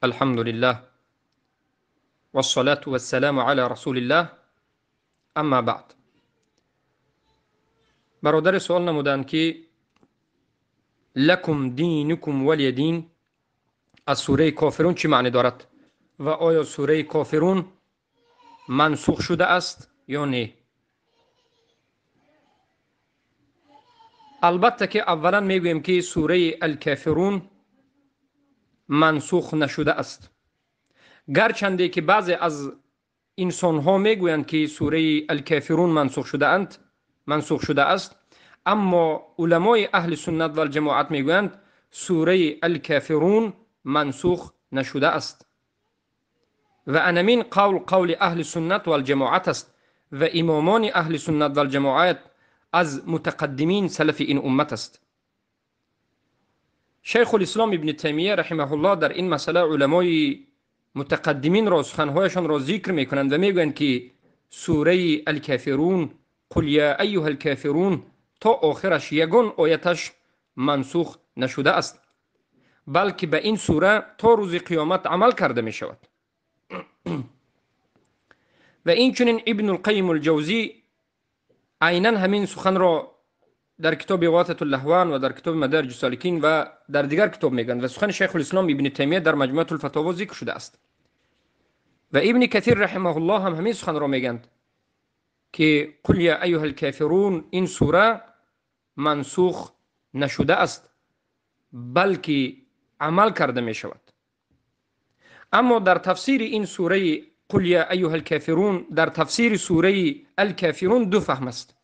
الحمد لله والصلاة والسلام على رسول الله اما بعد. برادر سوال نمودند که لکم دینکم ولی دین از سوره کافرون چی معنی دارد و آیا سوره کافرون منسوخ شده است یا نه؟ البته که اولا میگوییم که سوره الکافرون منسوخ نشده است، گرچنده که بعضی از انسان ها میگویند که سوره الکافرون منسوخ شده است، اما علمای اهل سنت و الجماعت میگویند سوره الکافرون منسوخ نشده است و انمین قول قول اهل سنت و الجماعت است و امامان اهل سنت و الجماعت از متقدمین سلف این امت است. شیخ الاسلام ابن تیمیه رحمه الله در این مسئله علمای متقدمین را سخنهایشان را ذکر میکنند و میگویند که سوره الکافرون قل یا ایها الکافرون تا آخرش یگان آیتش منسوخ نشده است، بلکه به این سوره تا روز قیامت عمل کرده می شود. و این چنین ابن القیم الجوزی عینا همین سخن را در کتاب اغاثة اللهوان و در کتاب مدارج السالکین و در دیگر کتاب میگن و سخن شیخ الاسلام ابن تیمیه در مجموعه الفتاوا ذکر شده است. و ابن کثیر رحمه الله هم همین سخن را میگند که قل یا ایها الکافرون این سوره منسوخ نشده است، بلکه عمل کرده می شود. اما در تفسیر این سوره قل یا ایها الکافرون، در تفسیر سوره الکافرون دو فهم است.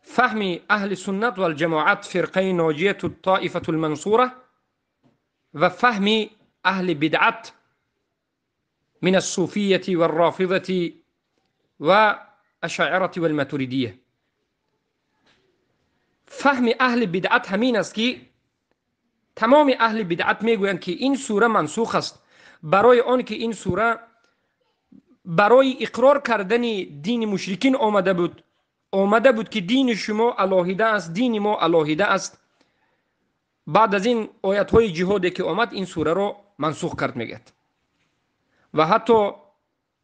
فهم اهل سنت و الجماعت فرقه ناجیه الطائفه المنصوره و فهم اهل بدعت من الصوفیه والرافضه و اشاعره والماتریدیه. فهم اهل بدعت همین است که تمام اهل بدعت میگویند که این سوره منسوخ است، برای آن که این سوره برای اقرار کردن دین مشرکین آمده بود که دین شما علاهیده است، دین ما علاهیده است. بعد از این آیت های جهادی که آمد این سوره را منسوخ کرد میگد. و حتی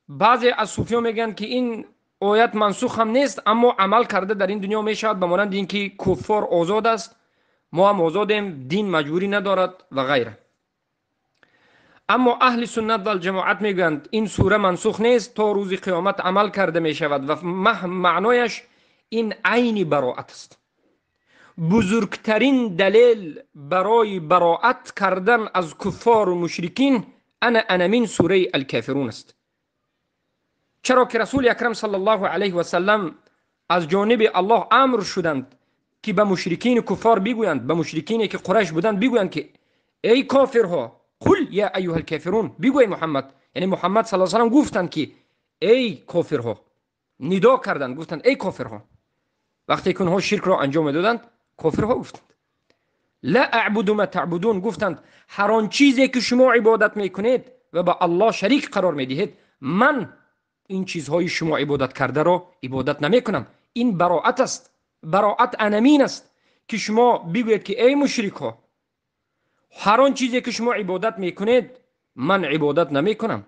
بعضی از صوفیا میگن که این آیت منسوخ هم نیست، اما عمل کرده در این دنیا میشود، به مانند اینکه کفار آزاد است، ما هم آزادیم، دین مجبوری ندارد و غیره. اما اهل سنت و الجماعت میگویند این سوره منسوخ نیست، تا روز قیامت عمل کرده میشود و معنایش این عین براعت است. بزرگترین دلیل برای براعت کردن از کفار و مشرکین انمین سوره الکافرون است. چرا که رسول اکرم صلی الله علیه و سلم از جانب الله امر شدند که به مشرکین کفار بگویند، به مشرکین که قریش بودند بگویند که ای کافرها، قل یا ایها الکافرون، بگوی محمد، یعنی محمد صلی الله علیه و سلم گفتند که ای کافرها، ندا کردند، گفتند ای کافرها. وقتی که اونها شرک را انجام دادند کافرها گفتند لا اعبد ما تعبدون، گفتند هر آن چیزی که شما عبادت میکنید و به الله شریک قرار میدهید، من این چیزهای شما عبادت کرده را عبادت نمیکنم. این براعت است، براعت انمین است که شما بگویید که ای مشرک ها، هر آن چیزی که شما عبادت میکنید من عبادت نمیکنم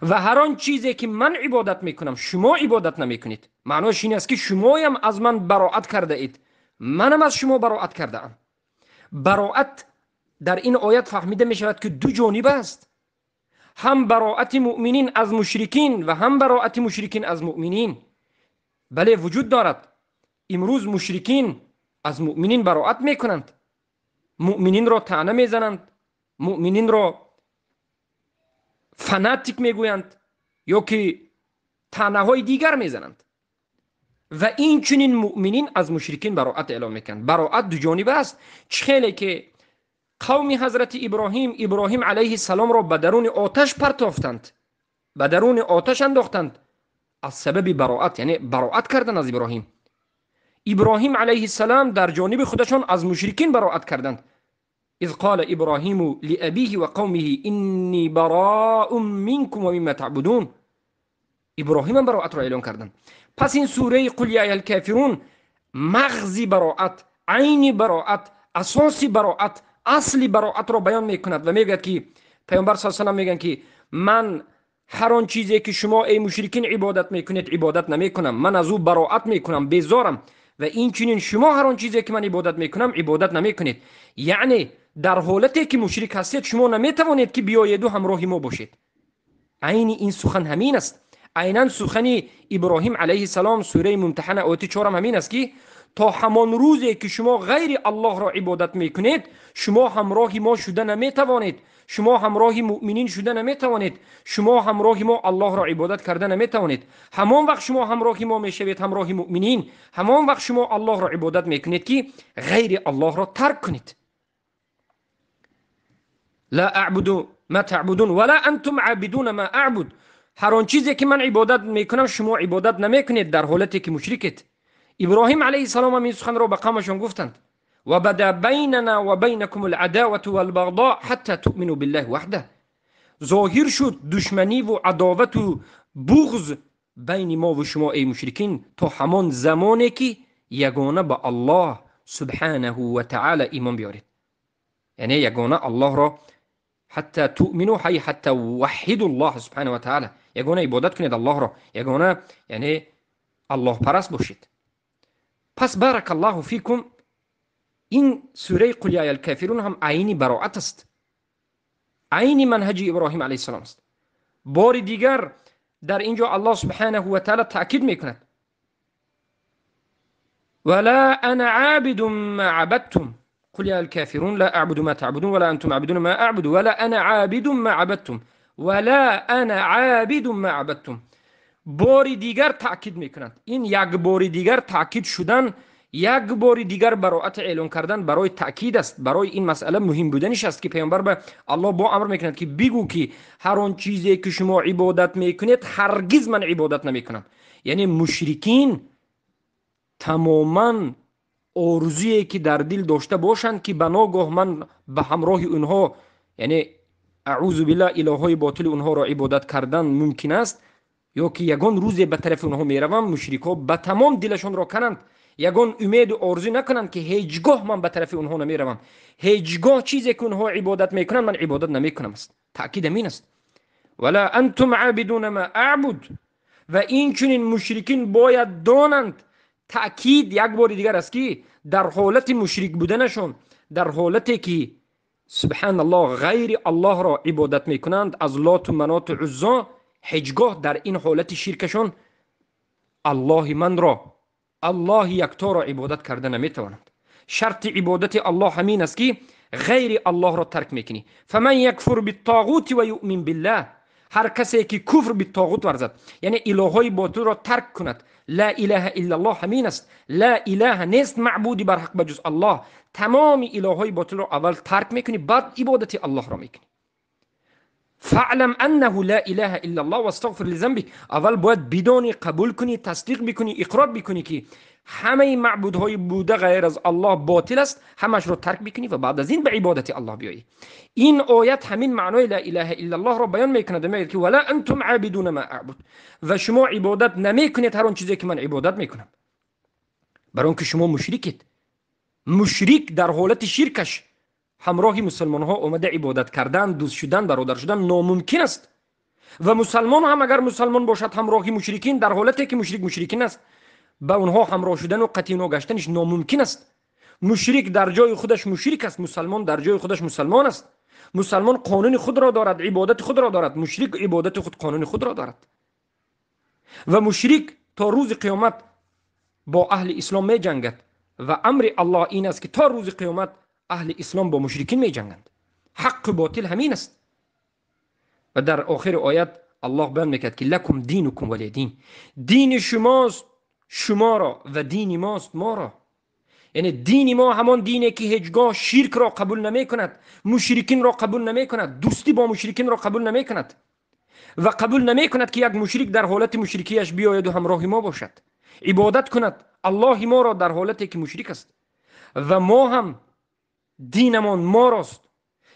و هر آن چیزی که من عبادت میکنم شما عبادت نمیکنید. معناش این است که شما هم از من براعت کرده اید، منم از شما براعت کرده ام. براعت در این آیت فهمیده میشود که دو جانبه است، هم براعت مؤمنین از مشرکین و هم براعت مشرکین از مؤمنین. بله وجود دارد، امروز مشرکین از مؤمنین براعت میکنند، مؤمنین را طعنه میزنند، مؤمنین را فناتیک میگویند یا که طعنه های دیگر میزنند و این چنین مؤمنین از مشرکین براعت اعلام میکنند. براعت دو جانبه است. چخیلی که قوم حضرت ابراهیم علیه السلام را به درون آتش پرتافتند، به درون آتش انداختند از سبب براعت، یعنی براعت کردن از ابراهیم. ابراهیم علیه السلام در جانب خودشان از مشرکین براعت کردند. اذ قال ابراهیم لابیه و قومه انی براء منکم و مما تعبدون. ابراهیم هم براعت را اعلان کردند. پس این سوره قل یا ایها الکافرون مغز براعت، عین براعت، اساس براعت، اصل براعت را بیان میکند و میگوید که Паёмбар саллаллоҳу алайҳи васаллам мегӯянд, ки ман ҳар он чизе ки шумо эй мушрикин ибодат мекунед, ибодат намекунам, ман аз ӯ бароат мекунам, безорам, ва инчунин шумо ҳар он чизе ки ман ибодат мекунам, ибодат намекунед. Яъне дар ҳолате ки мушрик ҳастед, шумо наметавонед ки биёеду ҳамроҳи мо бошед. Айни ин сухан ҳамин аст. Айнан сухани Иброҳим алайҳиссалом, сураи Мумтаҳана, ояти 4 ҳамин аст, ки то ҳамон рӯзе ки шумо ғайри Аллоҳро ибодат мекунед, шумо ҳамроҳи мо шуда наметавонед, шумо ҳамроҳи муъминин шуда наметавонед, шумо ҳамроҳи мо Аллоҳро ибодат карда наметавонед. Ҳамон вақт шумо ҳамроҳи мо мешавед, ҳамроҳи муъминин, ҳамон вақт шумо Аллоҳро ибодат мекунед, ки ғайри Аллоҳро тарк кунед. Ла аъбуду ма таъбудун ва ла антум абидуна ма аъбуд. Ҳар он чизе ки ман ибодат мекунам, шумо ибодат намекунед дар ҳолате ки мушрикед. Иброҳим алайҳиссалом ҳам ин суханро ба қавмашон гуфтанд. Ва бада байнана ва байнакум алъадавату валбағдо ҳатта туъмину биллаҳи ваҳда. Зоҳир шуд душманиву адовату буғз байни мо ва шумо эй мушрикин, то ҳамон замоне ки ягона ба Аллоҳ субҳанаҳу ва таъала имон биёред. Яъне ягона Аллоҳро, ҳатта туъмину, ҳай ҳатта ваҳҳиду Аллоҳ субҳанаҳу ва таъала, ягона ибодат кунед Аллоҳро, ягона яъне Аллоҳпараст бошед. Пас баракаллоҳу фикум, ин сураи Қул я айюҳал кофирун ҳам айни бароат аст, айни манҳаҷи Иброҳим алайҳиссалом аст. Бори дигар дар ин ҷо Аллоҳ субҳанаҳу ва таъала таъкид мекунад: ва ла ана абидун ма абадтум. Қул я айюҳал кофирун ла аъбуду ма таъбудун ва ла антум абидуна ма аъбуду ва ла ана абидун ма абадтум ва ла ана абидун ма абадтум. Бори дигар таъкид мекунад. Ин як бори дигар таъкид шудан, як бори дигар бароат эълон кардан барои таъкид аст, барои ин масъала муҳим буданиш аст, ки паёмбар ба Аллоҳ бо амр мекунад, ки бигӯ ки ҳар он чизе ки шумо ибодат мекунед, ҳаргиз ман ибодат намекунам. Яъне мушрикин тамоман орзуе ки дар дил дошта бошанд, ки ба ногоҳ ман ба ҳамроҳи онҳо, яъне аъузу биллаҳ, илоҳҳои ботили онҳоро ибодат кардан мумкин аст, ё ки ягон рӯзе ба тарафи онҳо меравам, мушрикҳо ба тамом дилашонро кананд, ягон умеду орзу накунанд, ки ҳеҷ гоҳ ман ба тарафи онҳо намеравам, ҳеҷ гоҳ чизе ки онҳо ибодат мекунанд, ман ибодат намекунам аст. Таъкид амин аст. Ва ла антум абидуна ма аъбуд. Ва инчунин мушрикин бояд донанд, таъкид як бори дигар аст, ки дар ҳолати мушрик буданашон, дар ҳолате ки субҳаналлоҳ ғайри Аллоҳро ибодат мекунанд, аз Лоту Маноту Уззо, ҳеҷ гоҳ дар ин ҳолати ширкашон Аллоҳи манро, Аллоҳи якторо ибодат карда наметавонанд. Шарти ибодати Аллоҳ ҳамин аст, ки ғайри Аллоҳро тарк мекунӣ. Фаман якфур биттоғути ва юъмин биллаҳ. Ҳар касе ки куфр биттоғут варзад, яъне илоҳҳои ботилро тарк кунад. Ла илаҳа иллаллоҳ ҳамин аст. Ла илаҳа нест маъбуди барҳақ ба ҷуз Аллоҳ. Тамоми илоҳҳои ботилро аввал тарк мекунӣ, баъд ибодати Аллоҳро мекунӣ. Фаълам аннаҳу ла илаҳа иллаллоҳ вастағфир лизанбик. Аввал бояд бидонӣ, қабул кунӣ, тасдиқ бикунӣ, иқрор бикунӣ, ки ҳамаи маъбудҳои буда ғайр аз Аллоҳ ботил аст, ҳамашро тарк бикунӣ ва баъд аз ин ба ибодати Аллоҳ биёӣ. Ин оят ҳамин маънои ла илаҳа иллаллоҳро баён мекунад. Мегӯяд, ки ва ла антум абидуна ма аъбуд. Ва шумо ибодат намекунед ҳар он чизе ки ман ибодат мекунам, барои он ки шумо мушрикед. Мушрик дар ҳолати ширкаш ҳамроҳи мусалмонҳо омада ибодат кардан, дӯст шудан, бародар шудан номумкин аст. Ва мусалмон ҳам агар мусалмон бошад, ҳамроҳи мушрикин дар ҳолате ки мушрик мушрикин аст, ба онҳо ҳамроҳ шудану қатъи онҳо гаштаниш номумкин аст. Мушрик дар ҷои худаш мушрик аст, мусалмон дар ҷои худаш мусалмон аст. Мусалмон қонуни худро дорад, ибодати худро дорад, мушрик ибодати худ, қонуни худро дорад. Ва мушрик то рӯзи қиёмат бо аҳли ислом меҷангад ва амри Аллоҳ ин аст, ки то рӯзи қиёмат аҳли ислом бо мушрикин меҷанганд. Ҳаққу ботил ҳамин аст. Ва дар охири оят Аллоҳ баён мекард, ки лакум динукум валия дин. Дини шумост шуморо ва дини мост моро. Яъне дини мо ҳамон дине ки ҳеҷ гоҳ ширкро қабул намекунад, мушрикинро қабул намекунад, дӯстӣ бо мушрикинро қабул намекунад ва қабул намекунад, ки як мушрик дар ҳолати мушрикияш биёяду ҳамроҳи мо бошад, ибодат кунад Аллоҳи моро дар ҳолате ки мушрик аст. Ва мо ҳам динамон морост.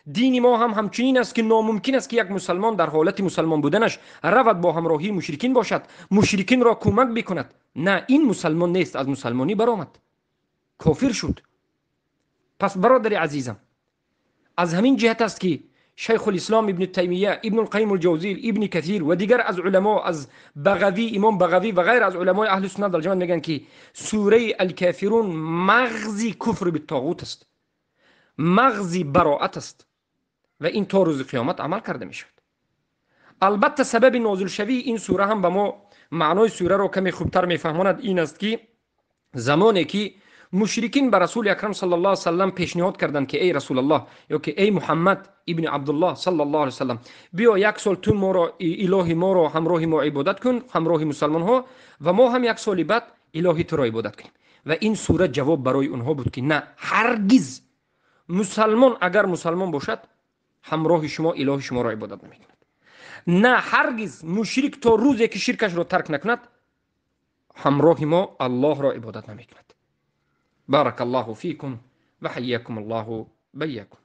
Дини мо ҳам ҳамчунин аст, ки номумкин аст, ки як мусалмон дар ҳолати мусалмон буданаш равад бо ҳамроҳии мушрикин бошад, мушрикинро кӯмак бикунад. На, ин мусалмон нест, аз мусалмонӣ баромад, кофир шуд. Пас бародари азизам, аз ҳамин ҷиҳат аст, ки شیخ الاسلام ابن تیمیه، ابن القیم الجوزی، ابن کثیر و دیگر از علما، از بغوی، امام بغوی و غیر از علمای اهل سنت والجماعت میگن که سوره الکافرون مغز کفر بالطاغوت است، مغز براءت است و این تا روز قیامت عمل کرده میشود. البته سبب نازل شوی این سوره هم به ما معنای سوره را کمی خوبتر میفهماند، این است که زمانی که مشرکین به رسول اکرم صلی الله علیه وسلم پیشنهاد کردند که ای رسول الله یا که ای محمد ابن عبدالله صلی الله علیه وسلم، بیا یک سال تو ما را، الهی ما را همراه ما عبادت کن، همراه مسلمان ها، و ما هم یک سال بعد الهی تو را عبادت کنیم. و این سوره جواب برای اونها بود که نه، هرگز مسلمان اگر مسلمان باشد همراه شما الهی شما را عبادت نمیکند. نه، هرگز مشرک تا روزی که شرکش را ترک نکند همراه ما الله را عبادت نمیکند. بارك الله فيكم وحياكم الله بياكم.